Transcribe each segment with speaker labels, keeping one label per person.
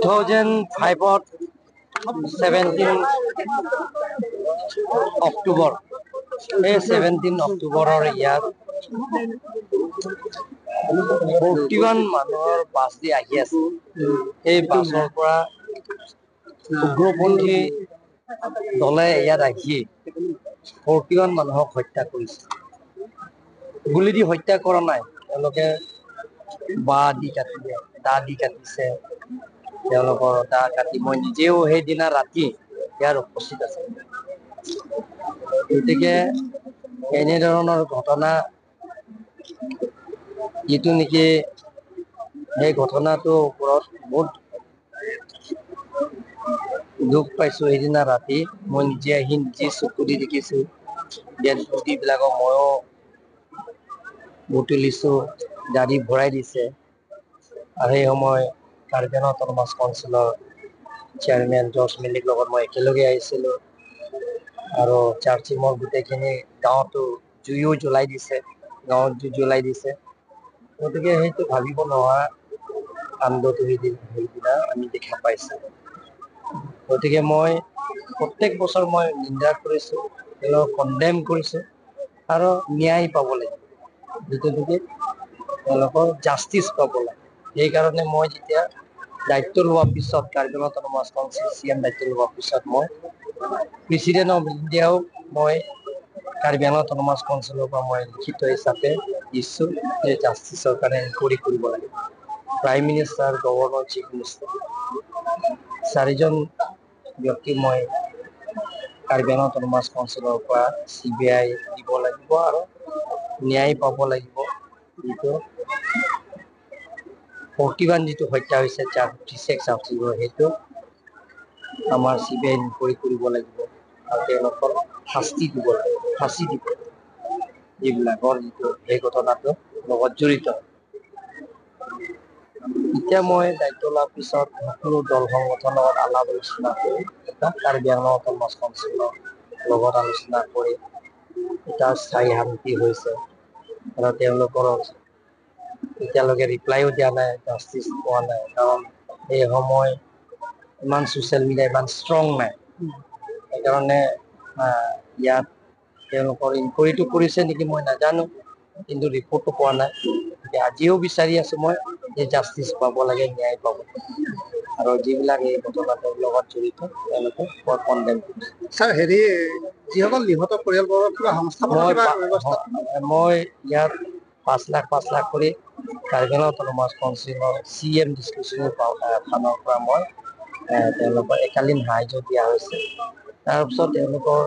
Speaker 1: 2005ত 17 অক্টোবৰ, এই 17 অক্টোবৰৰ ইয়াত 41 মানুহৰ বাছ দি আহি আছে। সেই বাছৰ পৰা উগ্ৰপন্থী দলে ইয়াত আহি 41 মানুহক হত্যা কৰিছে। গুলী দি হত্যা কৰা নাই, তেওঁলোকে বাঁহ দি কাটিলে, দা দি কাটিছে। তেওঁলোকৰ দা কাটি মই নিজেও সেইদিনা ৰাতি ইয়াত উপস্থিত আছিলো। গতিকে এনেধৰণৰ ঘটনা যিটো নেকি সেই ঘটনাটোৰ ওপৰত বহুত দুখ পাইছো। সেইদিনা ৰাতি মই নিজে আহি নিজে চকু দি দেখিছো, ডেড বডি বিলাকক ময়ো বুটলিছো, গাড়ী ভৰাই দিছে। আৰু সেই সময় কাৰ্বি আংলং অট'নমাছ কাউন্সিলৰ চেয়াৰমেন জৰ্জ মিলিক লগত মই একেলগে আহিছিলো। আৰু চাৰ্চিমৰ গোটেইখিনি গাঁৱতো জুইও জ্বলাই দিছে, গাঁৱত জুই জ্বলাই দিছে। গতিকে সেইটো ভাবিব নোৱাৰা কাণ্ডটো সেইদিনা আমি দেখা পাইছো। গতিকে মই প্ৰত্যেক বছৰ মই নিন্দা কৰিছো, তেওঁলোকক কণ্ডেম কৰিছো আৰু ন্যায় পাব লাগিব, যিটো নেকি তেওঁলোকৰ জাষ্টিচ পাব লাগে। সেইকাৰণে মই যেতিয়া দায়িত্ব লোৱাৰ পিছত Karbi Anglong autonomous council C M দায়িত্ব লোৱাৰ পিছত মই প্ৰেচিডেণ্ট অফ ইণ্ডিয়াও মই কাৰ্বি আংলং অট'নমাছ কাউন্সিলৰ পৰা মই লিখিত হিচাপে দিছো যে জাষ্টিচৰ কাৰণে ইনকুৱাৰী কৰিব লাগে। Prime minister, governor, chief minister চাৰিজন ব্যক্তি মই কাৰ্বি আংলং অট'নমাছ কাউন্সিলৰ পৰা চিবিআই দিব লাগিব আৰু ন্যায় পাব লাগিব। যিটো 41 যিটো হত্যা হৈছে 56 সেইটো আমাৰ চিবিআই ইনকুৱাৰী কৰিব লাগিব আৰু তেওঁলোকৰ শাস্তি দিব লাগিব, ফাঁচি দিব যিবিলাকৰ যিটো সেই ঘটনাটোৰ লগত জড়িত। এতিয়া মই দায়িত্ব লোৱাৰ পিছত সকলো দল সংগঠনৰ লগত আলাপ আলোচনা কৰি এটা কাৰ্বি আংলং অট'নমাছ কাউন্সিলৰ লগত আলোচনা কৰি এটা স্থায়ী শান্তি হৈছে আৰু তেওঁলোকৰ এতিয়ালৈকে ৰিপ্লাইও দিয়া নাই, জাষ্টিচ পোৱা নাই। কাৰণ এই সময় ইমান ছ'চিয়েল মিডিয়া ইমান ষ্ট্ৰং নাই, সেইকাৰণে ইয়াত তেওঁলোকৰ ইনকুৱাৰীটো কৰিছে নেকি মই নাজানো, কিন্তু ৰিপৰ্টটো পোৱা নাই। গতিকে আজিও বিচাৰি আছো মই যে জাষ্টিচ পাব লাগে, ন্যায় পাব লাগে আৰু যিবিলাক এই ঘটনাটোৰ লগত জড়িত তেওঁলোকে মই কণ্ডেম কৰিছো।
Speaker 2: ছাৰ, হেৰি, যিসকল নিহত পৰিয়ালবৰ্গৰ কিবা সংস্থাপনৰ কিবা ব্যৱস্থা?
Speaker 1: মই ইয়াত 5 লাখ 5 লাখ কৰি কাৰ্বি আংলং অট'নমাছ কাউন্সিলৰ চি এম ডিছক্ৰিশ্যনেৰী ফাণ্ডৰ পৰা মই তেওঁলোকৰ একালীন সাহায্য দিয়া হৈছে। তাৰপিছত তেওঁলোকৰ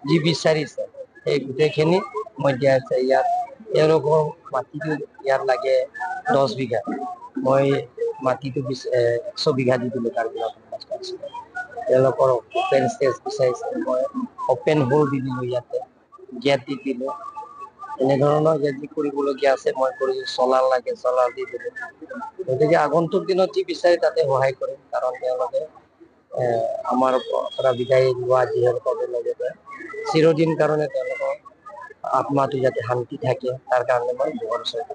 Speaker 1: যি বিচাৰিছে সেই গোটেইখিনি মই দিয়া হৈছে। ইয়াত তেওঁলোকৰ মাটিটো ইয়াত লাগে 10 বিঘা, মই মাটিটো 100 বিঘা দি দিলোঁ কাৰ্বি আংলং অট'নমাছ কাউন্সিলত। তেওঁলোকৰ অপেন ষ্টেজ বিচাৰিছে, মই অপেন হল দি দিলোঁ, ইয়াতে গেট দি দিলোঁ। এনেধৰণৰ ইয়াত যি কৰিবলগীয়া আছে মই কৰিছোঁ। চলাৰ লাগে, চলাৰ দি দিলোঁ। গতিকে আগন্তুক দিনত যি বিচাৰে তাতে সহায় কৰিম, কাৰণ তেওঁলোকে আমাৰ পৰা বিদায় লোৱা যিসকলে লগতে চিৰদিন কাৰণে তেওঁলোকৰ আত্মাটো যাতে শান্তি থাকে তাৰ কাৰণে মই ভগৱান ওচৰত